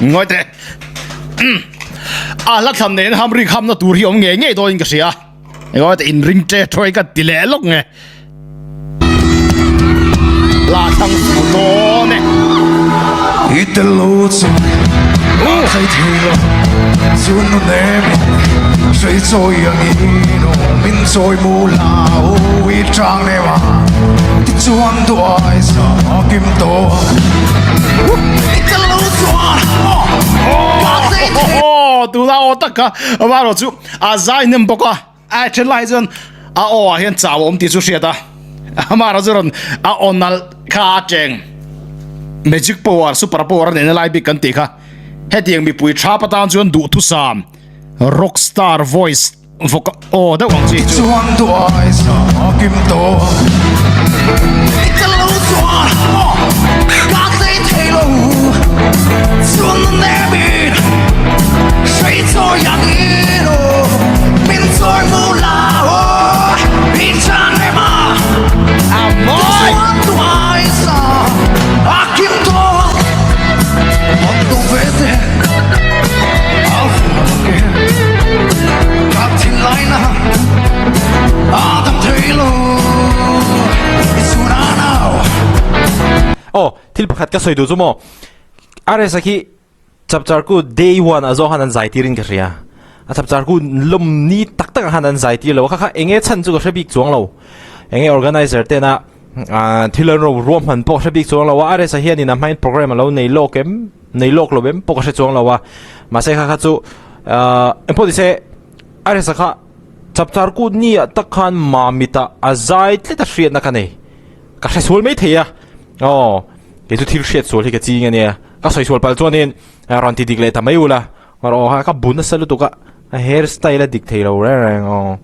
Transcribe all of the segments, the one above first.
Ngawi teh. A hla thlam nen ham rik hamna tur hi awm ngei ngei dawnin ka hria. Ngawi teh inring ṭe ṭhuai ka ti leh lawk nge. La thlang fu dawn e. I tel lo chuan ka thei thei lo Chun nu nem in hrei chawi angin aw min chawi mu la aw i chang nem a tichuan duai sa kim tawh I tel lo chuan ka thei thei Aw tuna aw tak kha amaherawh chu a zai hnem bawk a. A then lai chuan a aw ah hian chau a awm tih chu hriat a, amah chu rawn a aw nalh kha a cheng magic power super power a neihna lai bik kan tih kha hetiang mipui thap atan chuan duhthusam rock star voice vocal aw deuh ang chi chu. Chuan duai sa kim tawh I tel lo chuan ka tlei thei lo chuan na nem in hrei chawi ang in aw min chawi mu la aw i chan em a A mawi! Chuan duai sa a kim tawh An tawng ve te a vuan ke ka thinlai na a dam thei lo i chhun a nau. Aw, thil pakhat ka sawi duh chu maw, RS-a khi Chapchar ku day one ah zawng khan an zai tirin ka hria. A chapchar ku lawm ni tak tak ah khan an zai tir lo a, kha kha enge chhan chu ka hre bik chuang lo. Enge organizer tena ah thil an ro ruahman pawh ka hre bik chuang lo a, RS-a hianin a hmain program a lo nei lawk em, nei lawk lo em pawh ka hre chuang lo a. Mahse kha kha chu ah engpawh nise RS-a kha chapchar ku ni ah tak khan Mamit ah a zai tlet a hriatna ka nei. Ka hre sual mai thei a, aw kei chu thil hriat sual hi ka ching a nia. Ka sawi sual palh chuanin rawn ti dik leh ta mai ula, rawh kha ka bu nasa lutuk a, a hair style a dik thei lo reng reng aw.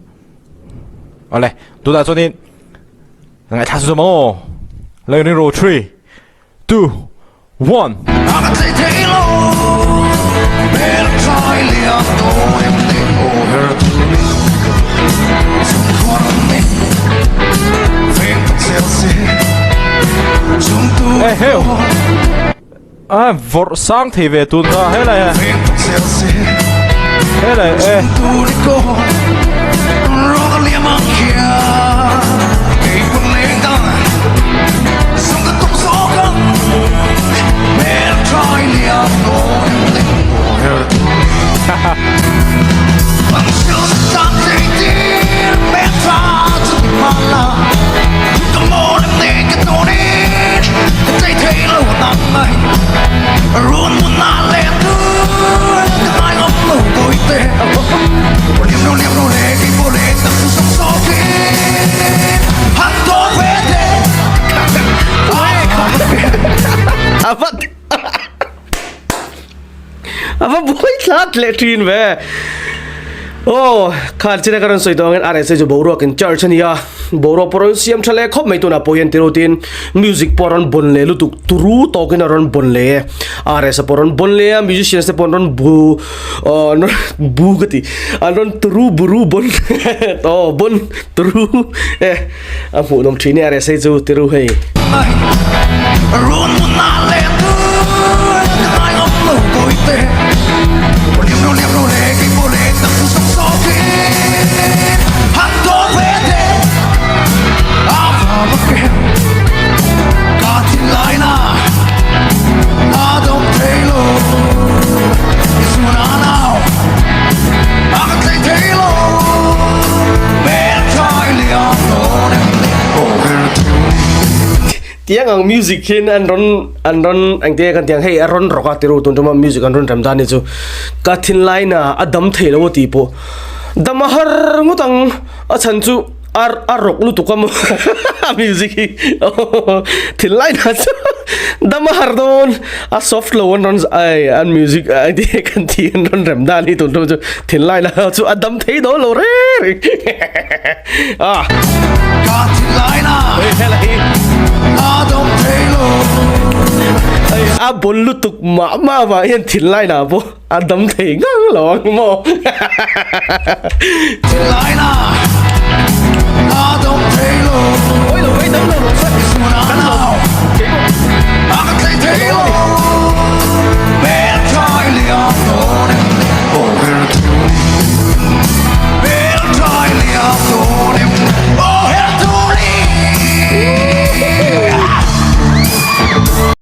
Awle, tunah chuanin ngaihthla chu zawm ang aw. Learning row 3, 2, 1. A tlei thei lo, hmel thlai lian dawn em ni aw her turin chungkhuar an ni veng tak zel se chungtu Eh heu. A vawrh sang thei ve tun kha helai he. Veng tak zel se Helai eh. chungtu ni ko rawng a liam ang khian kei pawn leng dang sung ka tum zawk ang hmel thlai lian dawn em ni aw her turin an sil tan thei tir hmel tha chu ti hman la ka mawl em ni ka tunin ka tlei thei lo nang mai run hmun ah leh tur ka ngai awm lo bawi te liam lo liam lo le kei pawh leng dang chu sawk sawkin han dawn ve te A va A va buai thlat leh thin ve. Aw, khan china ka rawn sawi tawh angin RSA chu boruak in church a ni a, boruak pawh rawn siam tha leh khawp mai tunah pawh hian tirutin music pawh a rawn bawn leh lutuk turu tawkin a rawn bawn leh e. RSA pawh a rawn bawn leh a, musicians te pawh an rawn bu aw an rawn bu ka ti an rawn turu buru bawn aw bawn turu e a hmuhnawm thin e RSA chu tiru hei. Run hmun ah leh tur ka ngai awm lo bawi te Liam lo liam lo le kei pawh leng dang chu sawk sawkin Han dawn ve te a vang a kem ka thinlai na a dawng thei lo i chhun a nau a ka tlei thei lo hmel thlai liam dawn em ni aw her thu. Tiang ang music hian an rawn an rawn engtin nge kan tiang hei a rawn rawk a tiru tun tuma music an rawn rem dan hi chu ka thinlai na a dam thei lo a tih pawh dam a har ngawt ang a chhan chu a a rawk lutuk a maw a music hi thinlai na chu dam a har dawn a soft lo an rawn ai an music engtin nge kan tih an rawn rem dan hi tun tuma chu thinlai na chu a dam thei dawn lo reng reng. Ah. A bon lutuk mah mah vang hian thinlai na pawh a dam thei ngang lo ang maw. Oi lo oi dam lo lo kan lo.